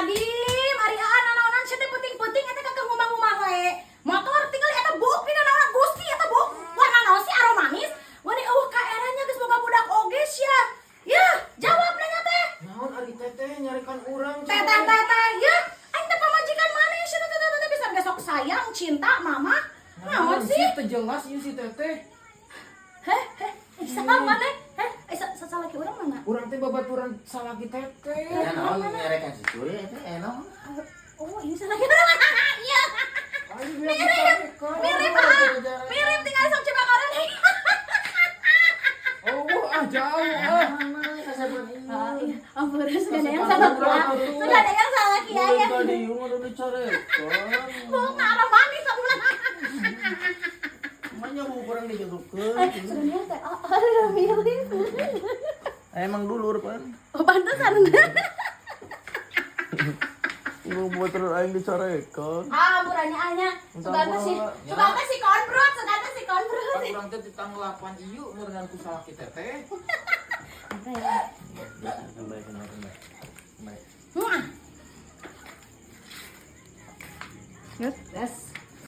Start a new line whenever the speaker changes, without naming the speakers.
Astagfirullahaladzim, ari aan nanaonan sia teh peuting-peuting eta kakek ngumah-ngumah wae. Motor tinggal eta buuk dina naon Gusti eta buuk. Warna naon sih aromanis? Wani eueuh ka eranya geus boga budak oge sia. Ya, jawab nanya teh.
Naon ari teteh nyarekan urang?
Teteh teteh, ya. Aing teh pamajikan maneh sia teh teteh teteh bisa besok sayang, cinta, mama. Naon sih?
Teu jelas ieu si teteh.
Heh, heh, saha maneh? Heh, eh salaki urang mana?
Urang teh babaturan salaki teteh.
Ya naon nyarekan si Suri eta naon?
Oh, ini salaki urang. Iya.
Ayo biar dicarekan.
Mirip ah. Mirip tinggal sok coba koran.
Oh, ah jauh ah.
Mana kasaban ieu?
Ah, iya. Ampun, sudah ada yang salah ya. Sudah ada yang salah ya.
Mulai tadi udah dicarekan.
Mau ngarah manis ulah.
Emangnya bu kurang dijodohkeun.
Eh, sebenarnya teh oh, oh, mirip.
Emang dulur pan.
Oh, pantesan.
Lu buat aing dicarekan.
Ah, murahnya anya. Sugante sih. Sugante si konbrut, sugante si konbrut.
Pan urang teh di tanggal 8 ieu meureunnan ku salaki teteh.
Baik, baik, baik. Baik.
Muah. Yes.